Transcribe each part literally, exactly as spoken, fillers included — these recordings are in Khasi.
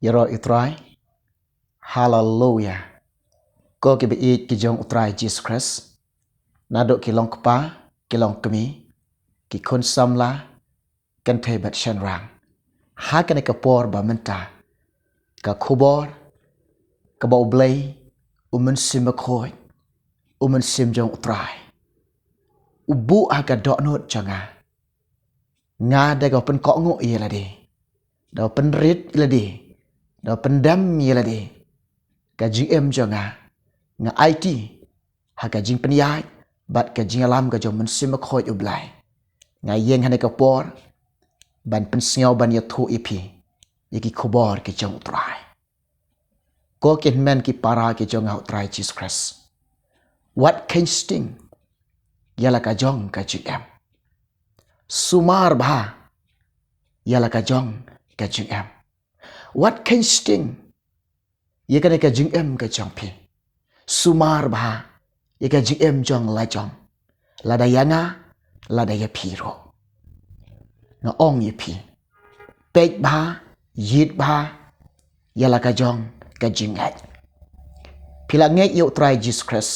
Ïaroh ïa u Trai. Haleluya. Ko ki baieit ki jong u Trai Jisu Khrist, naduh ki long kpa, ki long kmie, ki khun samla, kynthei bad shynrang, ha kane ka por ba mynta, ka khubor kaba U Blei, U Mynsiem Bakhuid, U Mynsiem jong u Trai, u buh ha ka dohnud jong nga. Nga da kaba pynkohnguh ïa lade, da kaba pynrit ïa lade, da kaba pyndem ïa lade, ka jingim jong nga, nga aiti ha ka jingpynïaid bad ka jingïalam ka jong U Mynsiem Bakhuid U Blei. Nga ïeng ha kane ka por ban pynsngew, ban ïathuh ïa phi ïa ki khubor ki jong u Trai. Ko ki hynmen ki para ki jong nga ha u Trai Jisu Khrist, wat kheiñ sting ïa la ka jong ka jingim. Sumar bha ïa la ka jong ka jingim. Wat kheiñ sting ïa kane ka jingim ka jong phi. Sumar bha ïa ka jingim jong la jong, lada ïa nga, lada ïa phi ruh. Nga ong ïa phi, peit bha, ïit bha ïa la ka jong ka jingngeit. Phi la ngeit ïa u Trai Jisu Khrist?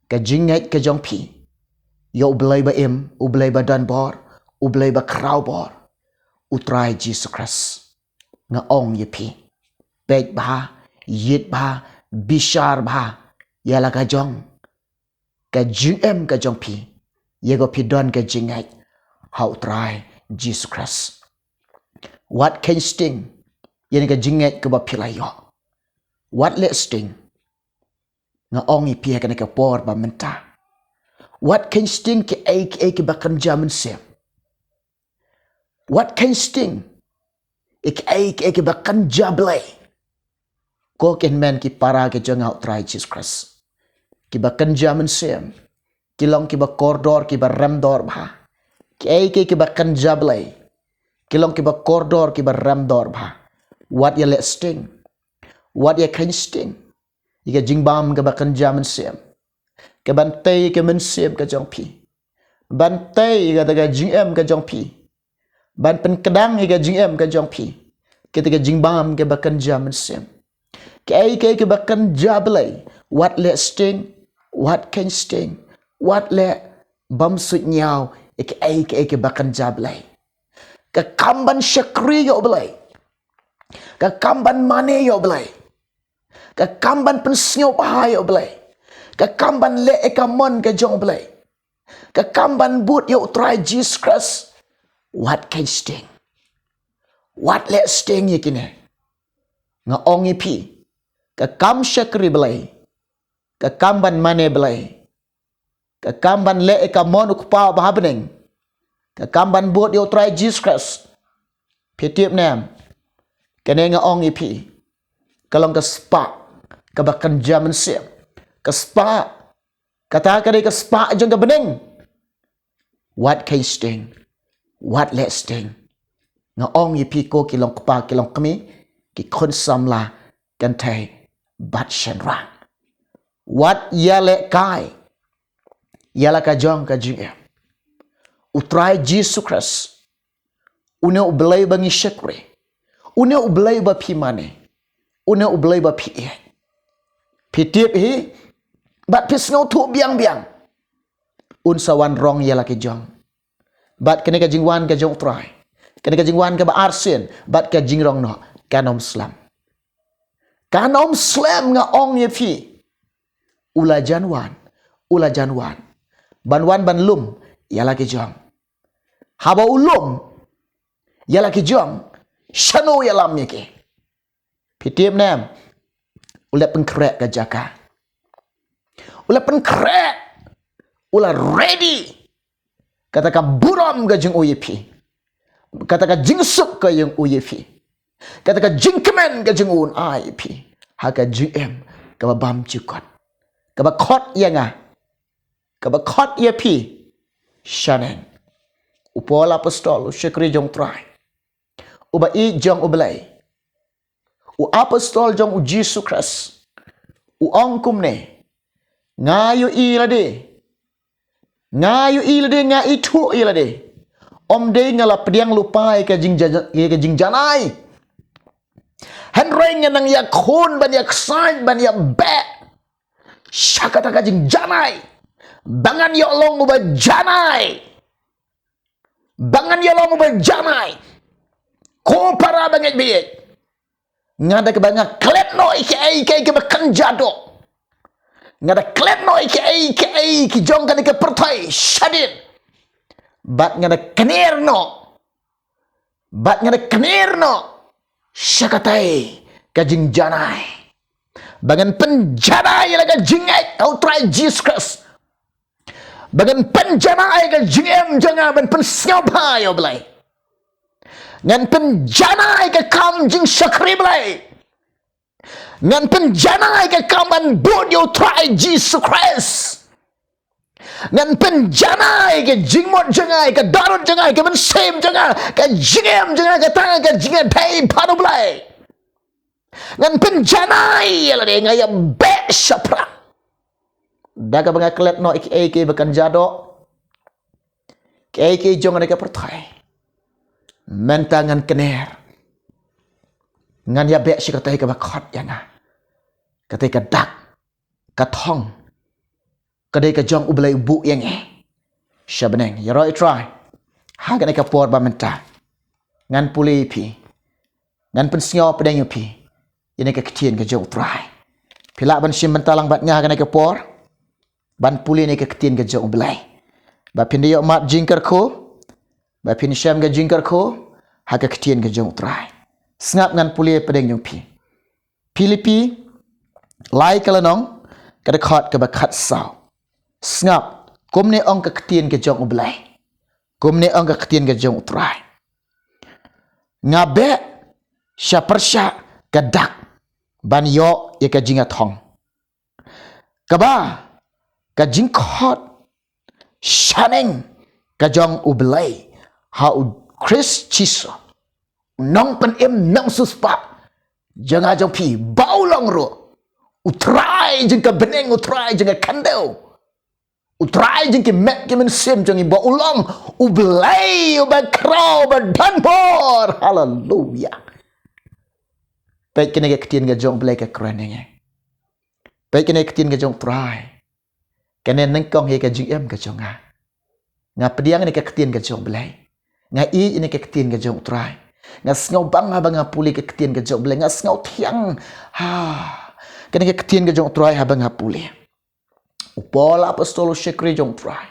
Ka jingngeit ka jong phi ïa U Blei ba im, U Blei ba don bor, U Blei ba khraw bor, u Trai Jisu Khrist, nga ong ïa phi, peit bha, ïit bha, bishar bha ïa la ka jong ka jingim ka jong phi, ïa ko phi don ka jingngeit ha u Trai Jisu Khrist. Wat kheiñ sting ïa kane ka jingngeit kaba phi la ïoh. Wat leh sting. Nga ong ïa phi ha kane ka por ba mynta, wat kheiñ sting kiei kiei kiba kynja mynsiem. Wat kheiñ sting ïa kiei kiei kiba kynja Blei. Ko ki hynmen ki para ki jong nga ha u Trai Jisu Khrist, kiba kynja mynsiem, ki long kiba kordor, kiba remdor bha. Kiei kiei kiba kynja Blei, ki long kiba kordor, kiba remdor bha. Wat ïa leh sting, wat ïa kheiñ sting ïa ka jingbam kaba kynja mynsiem, kaban tei ïa ka mynsiem ka jong phi, ban tei ïa kata ka jingim ka jong phi, ban pynkdang ïa ka jingim ka jong phi, kata ka jingbam kaba kynja mynsiem. Kiei kiei kiba kynja Blei, wat leh sting, wat kheiñ sting, wat leh bym suidñiaw ïa kiei kiei kiba kynja Blei. Ka kam ban shakri ïa U Blei, ka kam ban mane ïa U Blei, ka kam ban pynsngewbha ïa U Blei, ka kam ban leh ïa ka mon ka jong U Blei, ka kam ban bud ïa u Trai Jisu Khrist. Wat kheiñ sting, wat leh sting ïa kine. Nga ong ïa phi, ka kam shakri Blei, ka kam ban mane Blei, ka kam ban leh ïa ka mon u Kpa ba ha bneng, ka kam ban bud ïa u Trai Jisu Khrist, phi tip ne em, kane nga ong ïa phi, ka long ka spah kaba kynja mynsiem. Ka spah, kata ka dei ka spah jong ka bneng. Wat kheiñ sting, wat leh sting. Nga ong ïa phi, ko ki long kpa, ki long kmie, ki khun samla, kynthei bad shynrang, wat ïalehkai ïa la ka jong ka jingim. U Trai Jisu Khrist, une U Blei ba ngi shakri, une U Blei ba phi mane, une U Blei ba phi ïeit, phi tip hi, bad phi sngewthuh biang biang, un sa wan rong ïa la ki jong. Bad kane ka jingwan ka jong u Trai, kane ka jingwan kaba arsien, bad ka jingrong noh, kan ym slem. Kan ym slem, nga ong ïa phi. U la jan wan, u la jan wan, ban wan ban lum ïa la ki jong. Haba u lum ïa la ki jong, shano u ïalam ïa ki? Phi tip ne em, u la pynkhreh ka jaka, u la pynkhreh, u la ready kata ka burom ka jong u ïa phi, kata ka jingsuk ka jong u ïa phi, kata ka jingkmen ka jong u un ai ïa phi, ha ka jingim kaba bymjukut, kaba khot ïa nga, kaba khot ïa phi. Shaneng, u Paul apostol, u shakri jong u Trai, uba ïeit jong U Blei, u apostol jong u Jisu Khrist, u ong kumne: Nga ïohi lade, nga ïohi lade, nga ithuh ïa lade, ym dei nga la pdiang lypa ïa ka jingja-, ïa ka jingjanai. Hynrei ngan nang ïakhun ban ïaksaid ban ïabeh sha kata ka jingjanai. Ba ngan ïoh long uba janai. Ba ngan ïoh long uba janai. Ko para bangeit baieit. Nga da kaba nga klet noh ïa kiei kiei kiba kynja doh. Nga da klet noh ïa kiei kiei ki jong kane ka pyrthei shadien. Bad nga da kner noh. Bad nga da kner noh sha katai ka jingjanai. Ba ngan pynjanai ïa la ka jingngeit ha U Trai Jisu Khrist. Ba ngan pynjanai ïa ka jingim jong nga ban pynsngewbha ïa U Blei. Ngan pynjanai ïa ka kam jingshakri Blei. Ngan pynjanai ïa ka kam ban bud ïa U Trai Jisu Khrist. Ngan pynjanai ïa ka jingmut jong nga, ïa ka dohnud jong nga, ïa ka mynsiem jong nga, ka jingim jong nga, kata ka jingïadei bad U Blei. Ngan pynjanai ïa lade, nga ïabeh shaphrang. Da kaba nga klet noh ïa kiei kiei ba kynja doh. Kiei kiei jong kane ka pyrthei. Mynta ngan kner. Ngan ïabeh sha katai kaba khot ïa nga. Katai ka dak, ka thong. Ka dei ka jong U Blei u buh ïa ngi. Sha bneng, ïaroh ïa U Trai. Ha kane ka por ba mynta. Ngan pule ïa phi. Ngan pynsngew pdeng ïa phi ïa kane ka ktien ka jong U Trai. Phi lah ban shim bynta lang bad nga ha kane ka por. Ban pule ïa kane ka ktien ka jong U Blei. Ba phin da ïoh mad jingkyrkhu. Ba phin shem ka jingkyrkhu ha ka ktien ka jong U Trai. Sngap, ngan pule pdeng ïa phi. Philippi lai ka lynnong, ka dkhot kaba khatsaw. Sngap, kumne ong ka ktien ka jong U Blei. Kumne ong ka ktien ka jong U Trai. Nga beh sha pyrshah ka dak ban ïoh ïa ka jingïathong. Kaba ka jingkhot shaneng ka jong U Blei ha U Khrist Jisu. Nongpynim, nongsiewspah jong nga jong phi, ba u long ruh U Trai jong ka bneng, U Trai jong ka khyndew. U Trai jong ki met ki mynsiem jong ngi, ba u long U Blei uba khraw, uba donbor. Haleluya. Peit kane ka ktien ka jong U Blei ka kren ïa ngi. Peit kane ka ktien ka jong U Trai. Kane nyngkong hi ka jingim ka jong nga. Nga pdiang ïa ka ktien ka jong U Blei. Nga ïeit ïa ka ktien ka jong U Trai. Nga sngewbang haba nga pule ka ktien ka jong U Blei. Nga sngewthiang. Ha. Kane ka ktien ka jong U Trai haba nga pule. U Paul apostol, u shakri jong U Trai.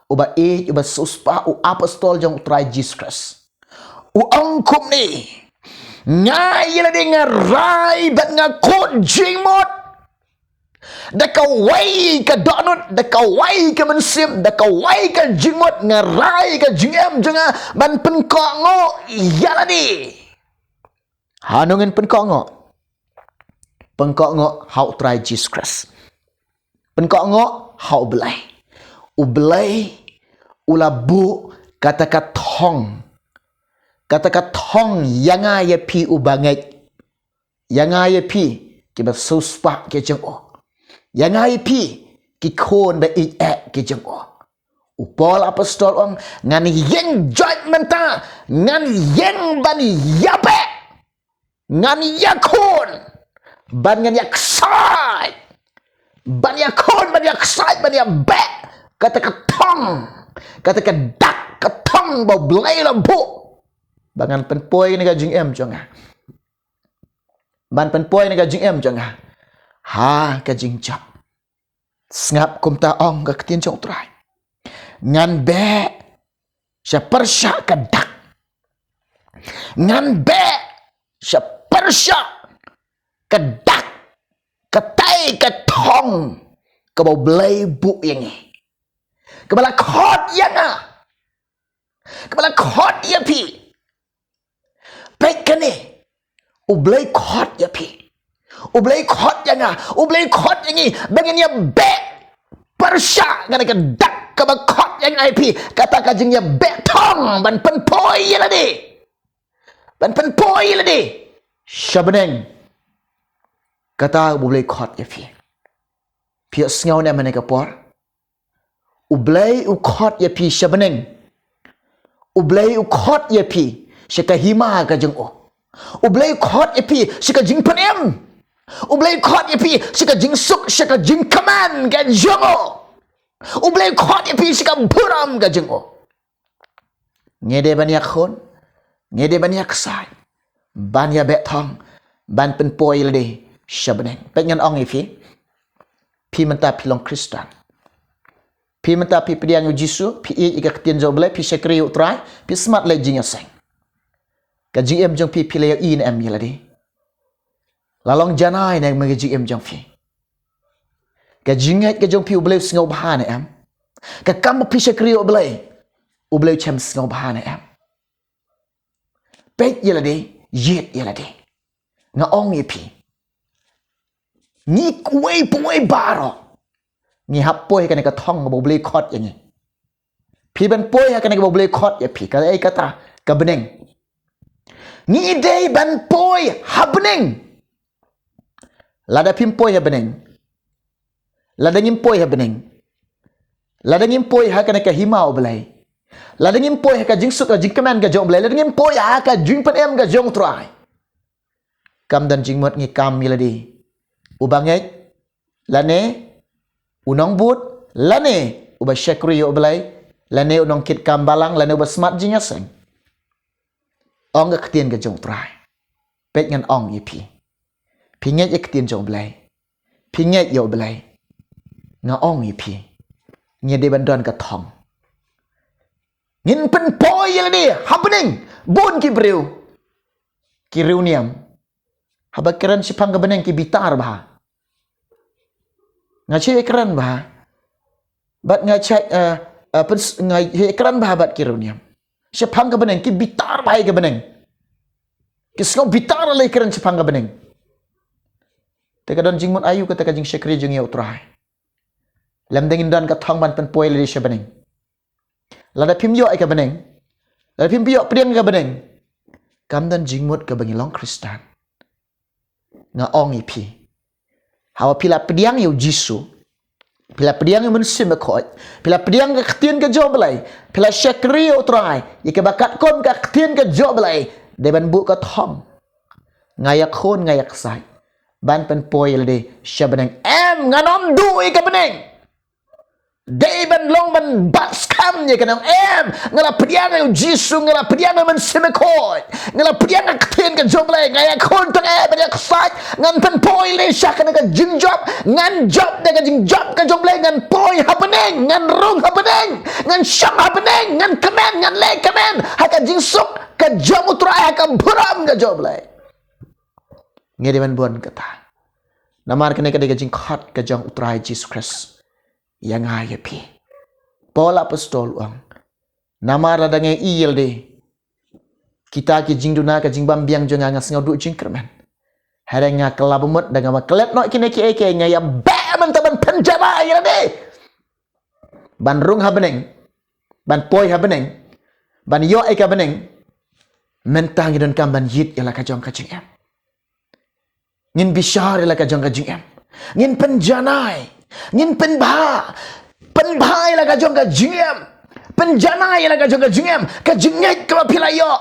Uba ïeit, uba siewspah, u apostol jong U Trai Jisu Khrist. U ong kumne. Nga ïa lade nga rai bad nga kut jingmut. Da kawei ka dohnud, da kawei ka mynsiem, da kawei ka jingmut, nga rai ka jingim jong nga ban pynkohnguh ïa lade. Hano ngin pynkohnguh? Pynkohnguh ha U Trai Jisu Khrist. Pynkohnguh ha U Blei. U Blei u la buh kata ka thong. Kata ka thong ïa nga ïa phi uba ngeit. Ïa nga ïa phi kiba siewspah ki jong u. Ïa nga ïa phi ki khun ba ïeit eh ki jong u. U Paul apostol ong, ngan ïeng joit mynta, ngan ïeng ban ïabeh. Ngan ïakhun ban ngan ïaksaid. Ban ïakhun, ban ïaksaid, ban ïabeh kata ka thong, kata ka dak ka thong ba U Blei u la buh. Ba ngan pynpoi ïa ka jingim jong nga. Ban pynpoi ïa ka jingim jong nga ha ka jingjop. Sngap kumta ong ka ktien jong U Trai. Ngan beh sha pyrshah ka dak. Ngan beh sha pyrshah ka dak. Katai ka thong kaba U Blei buh ïa ngi. Kaba la khot ïa nga. Kaba la khot ïa phi. Peit kane. U Blei khot ïa phi. U Blei khot ïa nga. U Blei khot ïa ngi. Ba ngin ïabeh pyrshah kane ka dak kaba khot ïa nga ïa phi. Kata ka jingïabeh thong ban pynpoi ïa lade. Ban pynpoi ïa lade sha bneng. Kata U Blei khot ïa phi. Phi ïohsngew ne em ha kane ka por? U Blei u khot ïa phi sha bneng. U Blei u khot ïa phi sha ka hima ka jong u. U Blei u khot ïa phi sha ka jingpynim. U Blei u khot ïa phi sha ka jingsuk, sha ka jingkmen ka jong u. U Blei u khot ïa phi sha ka burom ka jong u. Ngi dei ban ïakhun, ngi dei ban ïaksaid, ban ïabeh thong, ban pynpoi ïa lade sha bneng. Peit ngan ong ïa phi, phi mynta phi long Khristan. Phi mynta phi pdiang ïa u Jisu, phi ïeit ïa ka ktien jong u Blei, phi shakri ïa u Trai, phi smat leit jingïaseng. Ka jingim jong phi phi la ïohi ne em ïa lade? La long janai ne em ka jingim jong phi? Ka jingngeit ka jong phi u Blei u sngewbha ne em? Ka kam ba phi shakri ïa u Blei, u Blei u shem sngewbha ne em? Peit ïa lade, ïeit ïa lade. Nga ong ïa phi, ngi kawei pa kawei baroh ngi hap poi ha kane ka thong ba u Blei u khot ïa ngi. Phi ban poi ha kane kaba u Blei u khot ïa phi, kaei kata? Ka bneng. Ngi dei ban poi ha bneng. Lada phim poi ha bneng, lada ngim poi ha bneng, lada ngim poi ha kane ka hima u Blei, lada ngim poi ha ka jingsuk ka jingkmen ka jong u Blei, lada ngim poi ha ka jingpynim ka jong u Trai, kam don jingmut ngi kam ïa lade, u bangeit, lane u nongbud, lane uba shakri ïa u Blei, lane u nongkitkam balang, lane uba smat jingïaseng. Ong ka ktien ka jong u Trai. Peit ngan ong ïa phi, phi ngeit ïa ka ktien jong u Blei? Phi ngeit ïa u Blei? Nga ong ïa phi, ngi dei ban don ka thong. Ngin pynpoi ïa lade ha bneng. Bun ki briew ki riewniam, haba kren shaphang ka bneng ki bitar bha. Nga shait kren bha bad nga shait, eh, eh, pyn-, nga shait kren bha bad ki riewniam shaphang ka bneng, ki bitar bha ïa ka bneng. Ki sngew bitar lada kren shaphang ka bneng. Te ka don jingmut aïu kata ka jingshakri jong ngi ïa u Trai? Lymda ngin don ka thong ban pynpoi ïa lade sha bneng. Lada phim ïoh ïa ka bneng, lada phim ïoh pdiang ïa ka bneng, kam don jingmut kaba ngi long Khristan. Nga ong ïa phi, haba phi la pdiang ïa u Jisu, phi la pdiang ïa u Mynsiem Bakhuid, phi la pdiang ka ktien ka jong u Blei, phi la shakri ïa u Trai ïa kaba katkum ka ktien ka jong u Blei, dei ban buh ka thong. Nga ïakhun, nga ïaksaid ban pynpoi ïa lade sha bneng. Em, ngan ym duh ïa ka bneng. Dei ban long ban bat skhem ïa ka nong. Em, nga la pdiang ïa u Jisu, nga la pdiang ïa u Mynsiem Bakhuid, nga la pdiang ïa ka ktien ka jong u Blei, nga ïakhun tang, eh, ban ïaksaid, ngan pynpoi ïa lade sha kane ka jingjop, ngan jop da ka jingjop ka jong u Blei, ngan poi ha bneng, ngan rung ha bneng, ngan shong ha bneng, ngan kmen, ngan leh kmen ha ka jingsuk ka jong u Trai, ha ka burom ka jong u Blei. Ngi dei ban bun kata. Namar kane ka dei ka jingkhot ka jong u Trai Jisu Khrist ïa nga ïa phi. Paul Apostol u ong, namar lada nga ïohi ïa lade, kita ki jingduna, ka jingbam biang jong nga, nga sngew duh jingkyrmen. Hynrei nga kylla bamut, da nga ba klet noh kine kiei kiei, nga ïa beh mynta ban pynjanai ïa lade, ban rung ha bneng, ban poi ha bneng, ban ïoh ïa ka bneng. Mynta ngi donkam ban ïit ïa la ka jong ka jingim. Ngin bishar ïa la ka jong ka jingim. Ngin pynjanai. Ngin pynbha. Pynbha ïa la ka jong ka jingim. Pynjanai ïa la ka jong ka jingim. Ka jingngeit kaba phi la ïoh.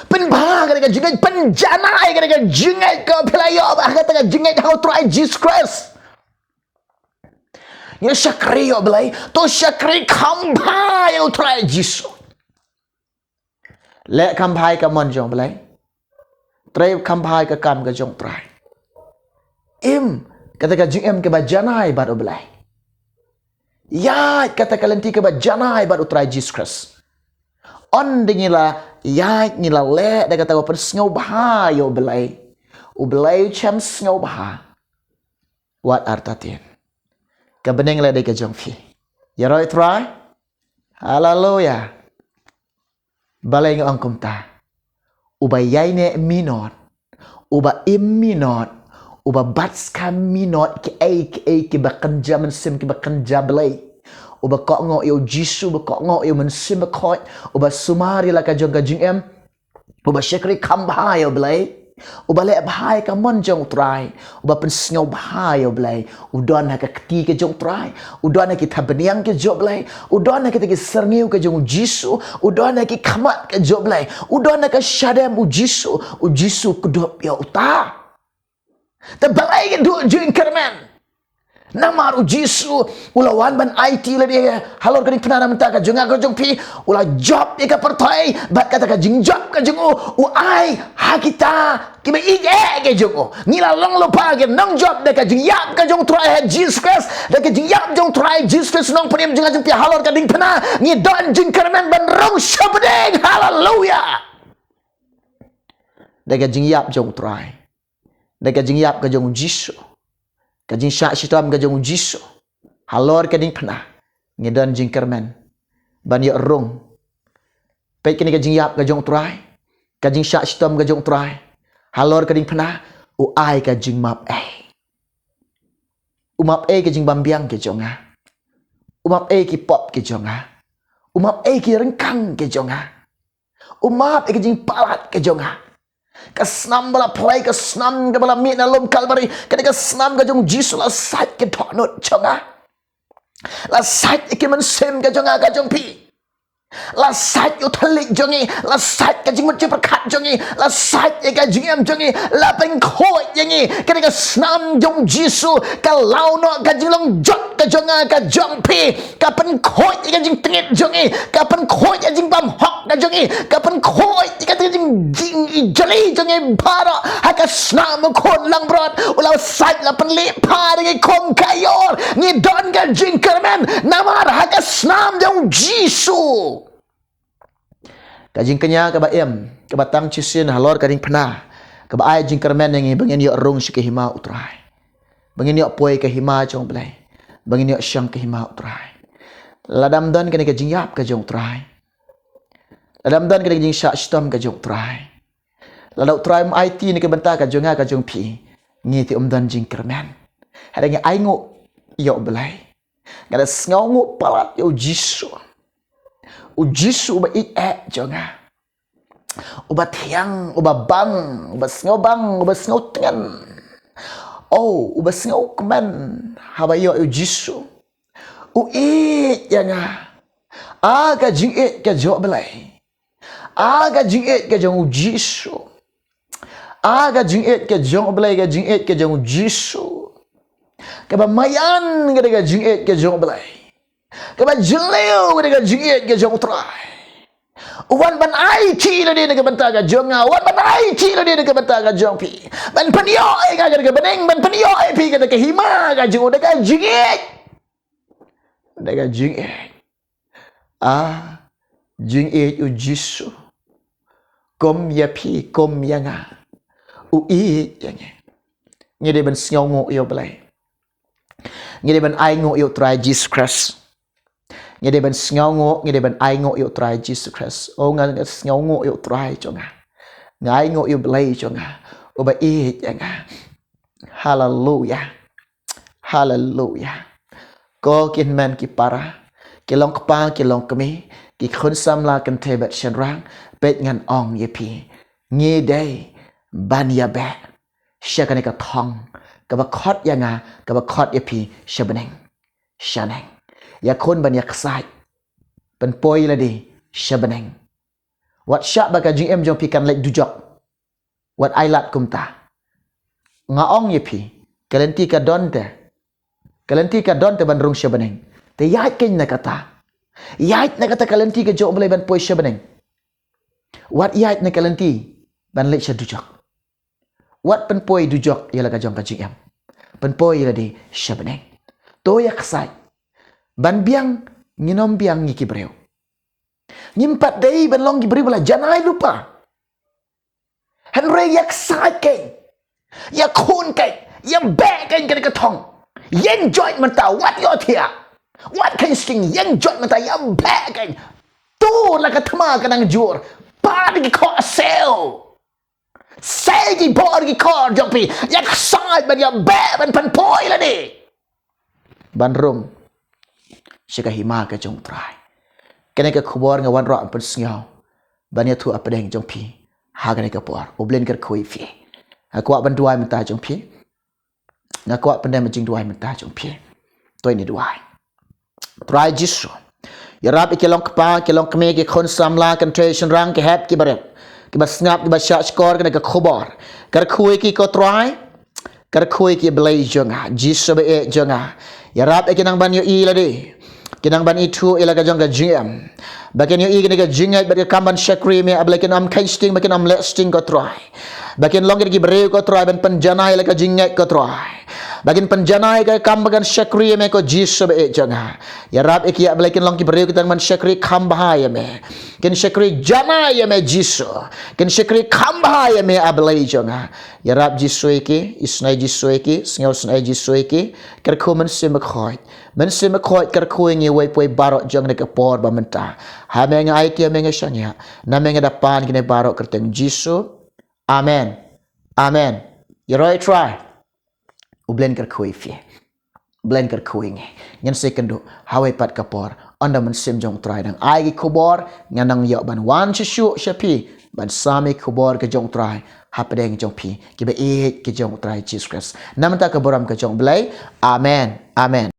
Pynbha ka jingngeit, pynjanai ka jingngeit kaba phi la ïoh ha kata ka jingngeit ha u Trai Jisu Khrist. Ngi shakri ïa u Blei, to shakri kham bha ïa u Trai Jisu. Leh kham bha ïa ka mon jong u Blei. Trei kham bha ïa ka kam ka jong u Trai. Im kata ka jingim kaba janai bad u Blei. Ïaid kata ka lynti kaba janai bad u Trai Jisu Khrist. Ynda ngi la ïaid, ngi la leh da kata kaba pynsngewbha ïa u Blei, u Blei u shem sngewbha. Wat artatien. Ka bneng la dei ka jong phi. Ïaroh ïa u Trai. Haleluya. Balei nga ong kumta? Uba ïaineh minot, uba im minot, uba bat skhem minot kiei kiei kiba kynja mynsiem, kiba kynja Blei. Uba kohnguh ïa u Jisu, uba kohnguh ïa u Mynsiem Bakhuid, uba sumar ïa la ka jong ka jingim, uba shakri kham bha ïa u Blei. Uba leh bha ïa ka mon jong U Trai, uba pynsngewbha ïa U Blei, u don ha ka kti ka jong U Trai, u don ha ki thapniang ka jong U Blei, u don ha kita ki syrngiew ka jong U Jisu, u don ha ki khmat ka jong U Blei, u don ha ka shadem U Jisu, U Jisu u kdup ïa uta. Te balei ngin duh jingkyrmen? Namar U Jisu u la wan ban aiti lade halor ka diengphna na ka bynta ka jong nga ka jong phi, u la jop ïa ka pyrthei bad kata ka jingjop ka jong u, u ai ha kita kiba ïeit eh ka jong u. Ngi la long lypa ki nongjop da ka jingïap ka jong U Trai ha Jisu Khrist, da ka jingïap jong U Trai Jisu Khrist Nongpynim jong nga jong phi halor ka diengphna, ngi don jingkyrmen ban rung sha bneng. Haleluya. Da ka jingïap jong U Trai, da ka jingïap ka jong U Jisu, ka jingshah shitom ka jong U Jisu halor ka diengphna, ngi don jingkyrmen ban ïoh rung. Peit kane ka jingïap ka jong U Trai, ka jingshah shitom ka jong U Trai halor ka diengphna, u ai ka jingmap ei. U map ei ka jingbymbiang ka jong nga. U map ei ki pop ka jong nga. U map ei ki ryngkang ka jong nga. U map ei ka jingpalat ka jong nga. Ka snam ba la pynlait, ka snam kaba la mih na lum Kalbari, kane ka snam ka jong U Jisu la sait ka dohnud jong nga. La sait ïa ki mynsiem ka jong nga ka jong phi. La sait ïa u thylliej jong ngi, la sait ka jingmut jingpyrkhat jong ngi, la sait ïa ka jingim jong ngi, la pynkhuid ïa ngi. Kane ka snam jong U Jisu ka law noh ka jinglong jot ka jong nga ka jong phi. Ka pynkhuid ïa ka jingtngit jong ngi, ka pynkhuid ïa ka jingbymhok ka jong ngi, ka pynkhuid ïa ka jing, jingijli jong ngi baroh ha ka snam U Khun langbrot. U la sait, la pynlip pha ïa ngi kum ka ïor. Ngi don ka jingkyrmen namar ha ka snam jong U Jisu. Ka jingkñia kaba im, kaba tang shisien halor ka diengphna, kaba ai jingkyrmen ïa ngi ba ngin ïoh rung sha ka hima U Trai, ba ngin ïoh poi ka hima jong U Blei, ba ngin ïoh shong ka hima U Trai. Lada ym don kane ka jingïap ka jong U Trai, lada ym don kane ka jingshah shitom ka jong U Trai, lada U Trai um aiti na ka bynta ka jong nga ka jong phi, ngi te ym don jingkyrmen. Hynrei ngi ainguh ïa U Blei. Nga da sngewnguh palat ïa U Jisu. U Jisu uba ïeit eh jong nga, uba thiang, uba bang, uba sngewbang, uba sngewtngen. Oh, uba sngewkmen. Haba ïoh ïa U Jisu, u ïeit ïa nga. Ah, ka jingïeit ka jong U Blei. Ah, ka jingïeit ka jong U Jisu. Ah, ka jingïeit ka jong U Blei, ka jingïeit ka jong U Jisu. Kaba maïan ka dei ka jingïeit ka jong U Blei. Kaba jylliew ka dei ka jingïeit ka jong U Trai. U wan ban aiti lade na ka bynta ka jong nga, u wan ban aiti lade na ka bynta ka jong phi. Ban pynïoh ïa nga ka dei ka bneng, ban pynïoh ïa phi ka dei ka hima ka jong u, da ka jingïeit. Da ka jingïeit. Ah, jingïeit U Jisu. Kum ïa phi, kum ïa nga, u ïeit ïa ngi. Ngi dei ban sngewnguh ïa U Blei. Ngi dei ban ainguh ïa U Trai Jisu Khrist. Ngi dei ban sngewnguh, ngi dei ban ainguh ïa U Trai Jisu Khrist. Oh, nga, nga sngewnguh ïa U Trai jong nga. Nga ainguh ïa U Blei jong nga, uba ïeit ïa nga. Haleluya. Haleluya. Ko ki hynmen ki para, ki long kpa, ki long kmie, ki khun samla kynthei bad shynrang, peit ngan ong ïa phi, ngi dei ban ïabeh sha kane ka thong kaba khot ïa nga, kaba khot ïa phi sha bneng. Shaneng. Ïakhun ban ïaksaid, pynpoi lade sha bneng. Wat shah ba ka jingim jong phi kan leit dujok. Wat ailad kumta. Nga ong ïa phi, ka lynti ka don te, ka lynti ka don te ban rung sha bneng. Te ïaid keiñ na kata. Ïaid na kata ka lynti ka jong U Blei ban poi sha bneng. Wat ïaid na ka lynti ban leit sha dujok. Wat pynpoi dujok ïa la ka jong ka jingim. Pynpoi ïa lade sha bneng. To ïaksaid. Ban biang, ngin ym biang ngi ki briew. Ngim pat dei ban long ki briew ba la janai lypa. Hynrei ïaksaid keiñ, ïakhun keiñ, ïabeh keiñ kane ka thong. Ïeng joit mynta, wat ïohthiah. Wat kheiñ sting, ïeng joit mynta, ïabeh keiñ. To la ka thma ka nang jur. Pat ki khohsiew. Sei ki bor ki khor jong phi. Ïaksaid ban ïabeh, ban pynpoi lade. Ban rung sha ka hima ka jong U Trai. Kane ka khubor nga wanrah ban pynsngew ban ïathuh hapdeng jong phi ha kane ka por. U Blei un kyrkhu ïa phi. Nga kwah ban duwai mynta jong phi. Nga kwah pyndem jingduwai mynta jong phi. To ngin duwai. Trai Jisu, ïarap ïa ki long kpa, ki long kmie, ki khun samla, ki kynthei shynrang, ki hep ki barit, kiba sngap, kiba shahshkor kane ka khubor. Kyrkhu ïa ki ko Trai. Kyrkhu ïa ki Blei jong nga, Jisu ba ïeit jong nga. Ïarap ïa ki nang ban ïohi lade, ki nang ban ithuh ïa la ka jong ka jingim, ba kin ïohi kane ka jingngeit bad ka kam ban shakri ïa me, A Blei, kin ym kheiñ sting, ba kin ym leh sting ko Trai. Ba kin long ki briew ko Trai ban pynjanai ïa la ka jingngeit ko Trai. Ba kin pynjanai ïa ka kam ba kan shakri ïa me ko Jisu ba ïeit jong nga. Ïarap ïa ki A Blei, kin long ki briew ki tang ban shakri kham bha ïa me. Kin shakri janai ïa me Jisu. Kin shakri kham bha ïa me A Blei jong nga. Ïarap Jisu ïa ki, isynei Jisu ïa ki, sngewsynei Jisu ïa ki. Kyrkhu Mynsiem Bakhuid. Mynsiem Bakhuid kyrkhu ïa ngi wei poi baroh jong kane ka por ba mynta. Ha me nga aiti, ha me nga shaniah. Na me nga da pan kine baroh kyrteng Jisu. Amen. Amen. Ïaroh Trai. U Blei un kyrkhu ïa phi. U Blei un kyrkhu ïa ngi. Ngin sa ïakynduh ha kawei pat ka por. Ynda Mynsiem jong U Trai dang ai ki khubor, ngan nang ïoh ban wan shuh shuh sha phi ban sam ïa ki khubor ka jong U Trai hapdeng jong phi, kiba ïeit ki jong U Trai Jisu Khrist. Na bynta ka burom ka jong U Blei. Amen. Amen.